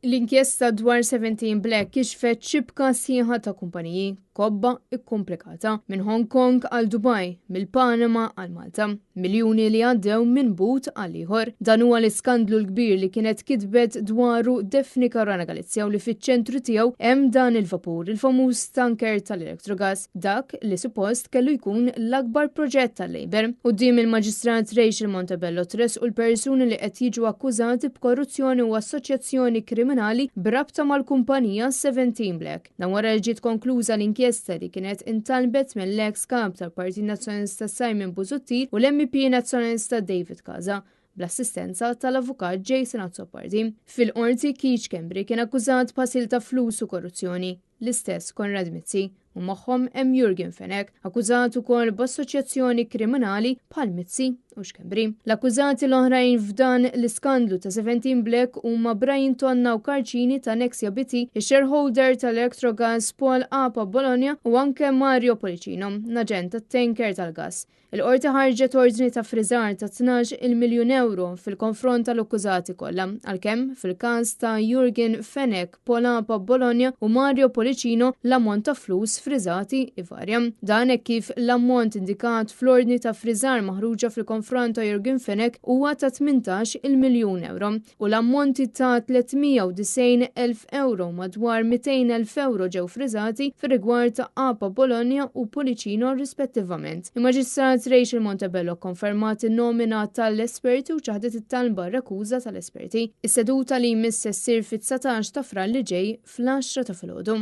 L-inkjesta dwar 17 Black kixfet xibka sħiħa ta' kumpaniji, kobba ikkomplikata, minn Hong Kong għal Dubai, mill-Panama għal Malta. Miljuni li għaddew minn but għal ieħor. Dan huwa l-iskandlu l-kbir li kienet kitbet dwaru Daphne Caruana Galizia u li fiċ-ċentru tiegħu hemm dan il-vapur, il-famuż tanker tal-Electrogas, dak li suppost kellu jkun l-akbar proġett tal-Labour. Quddiem il-Maġistrat Rachel Montebello tressqu l-persuni li qed jiġu akkużati b'korruzzjoni u assoċjazzjoni kriminali b'rabta mal-kumpanija 17 Black. Dan wara li ġiet konkluża l-inkjesta li kienet intalbet mill-eks kap tal-Partit Nazzjonalista Simon Busuttil u l-MEP Nazzjonalista David Casa bl-assistenza tal-avukat Jason Azzopardi. Fil-qorti Keith Schembri kien akkużat b'ħasil ta' flus u korruzzjoni. L-istess Konrad Mizzi u magħhom hemm Yorgen Fenech, akkużat ukoll b'assoċjazzjoni kriminali bħal Mizzi u Schembri. L-akkużati l-oħrajn f'dan l-iskandlu ta' 17 Black huma Brian Tonna u Karl Cini ta' Nexia BT, ix-shareholder tal-Electrogas Paul Apap Bologna u anke Mario Pollicino, l-aġent tat-tanker tal-gas. Il-Qorti ħarġet ordni ta' friżar ta' 12-il miljun ewro fil-konfront tal-akkużati kollha, għalkemm fil-każ ta' Yorgen Fenech, Paul Apap Bologna u Mario Pollicino l-ammont ta' flus friżati ivarja. Dan hekk kif l-ammont indikat fl-ordni ta' friżar maħruġa fil-konfront ta' Yorgen Fenech huwa ta' 18-il miljun ewro u l-ammonti ta' 390,000 ewro u madwar 200,000 ewro ġew friżati fir-rigward ta' Apa Bologna u Pollicino rispettivament. Il-Maġistrat Rachel Montebello kkonfermat in-nomina tal-esperti u ċaħdet it-talba rekuża tal-esperti. Is-seduta li jmiss se ssir fit-19 ta' Frar li ġej fl-għaxra ta' filgħodu.